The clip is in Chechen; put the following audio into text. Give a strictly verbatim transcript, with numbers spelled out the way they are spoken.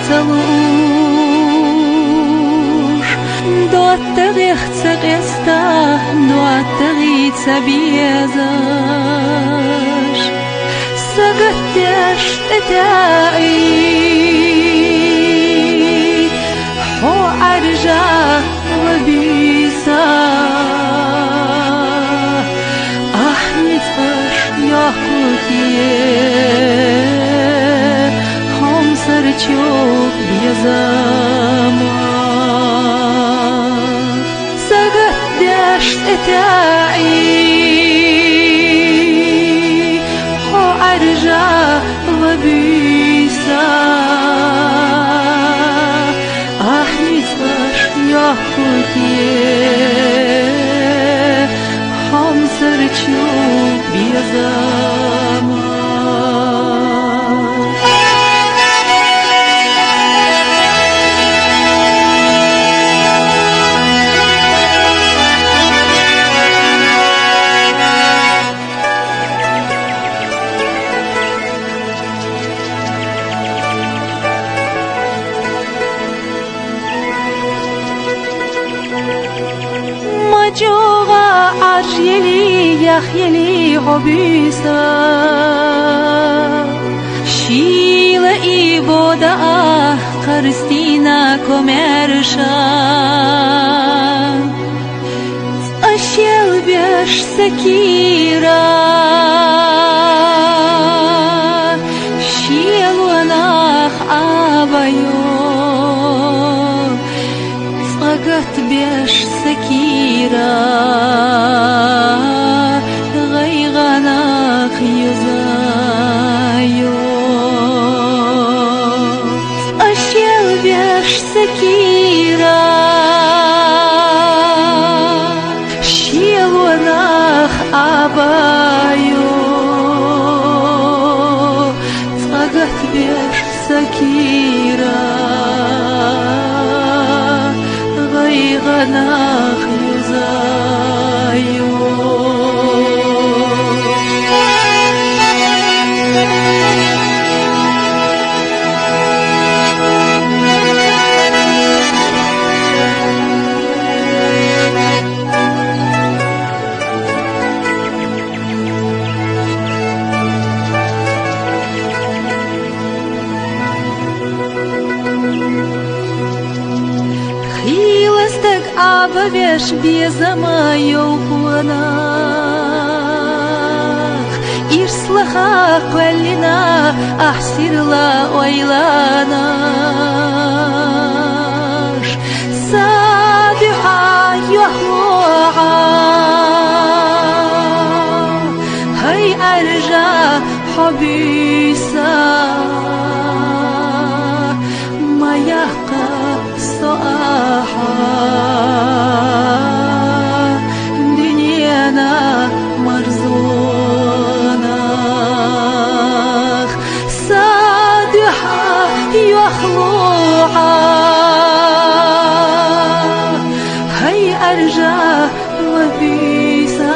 Ца луш, доттагӀех ца къеста, доттагӀий ца безаш, сагатдеш тӀетаӀий, хьо Ӏаржа ва буьйса. Ахь ницкъаш йохкуте, хьомсара чу безама. Сагатдеш тӀетаӀий, хьо Ӏаржа ва буьйса. Ахь ницкъаш йохкуте, хьомсара чу безама. Ма чӀоагӀа Ӏаржъели, яхъели хьо буьйса, шийла и бода а кхарстийна комаьрша. Цкъа шелбеш са кийра, шелонах Ӏаба йо. Цкъа гатбеш са кийра, гӀайгӀанах юза йо. Цкъа шелбеш са кийра, шелонах Ӏаба йо. Цкъа гатбеш са кийра, гӀайгӀанах юза йо. Хийла стаг Ӏаба веш безама йолхонах, ирс лаха кхоьллина ахь сирла ойланаш. Са дуьхьа йохло Ӏа, хӀай Ӏаржа хьо буьйса, ма яккха со ахьа дуьненан марзонах. Са дуьхьа йохло Ӏа, хӀай Ӏаржа ва буьйса,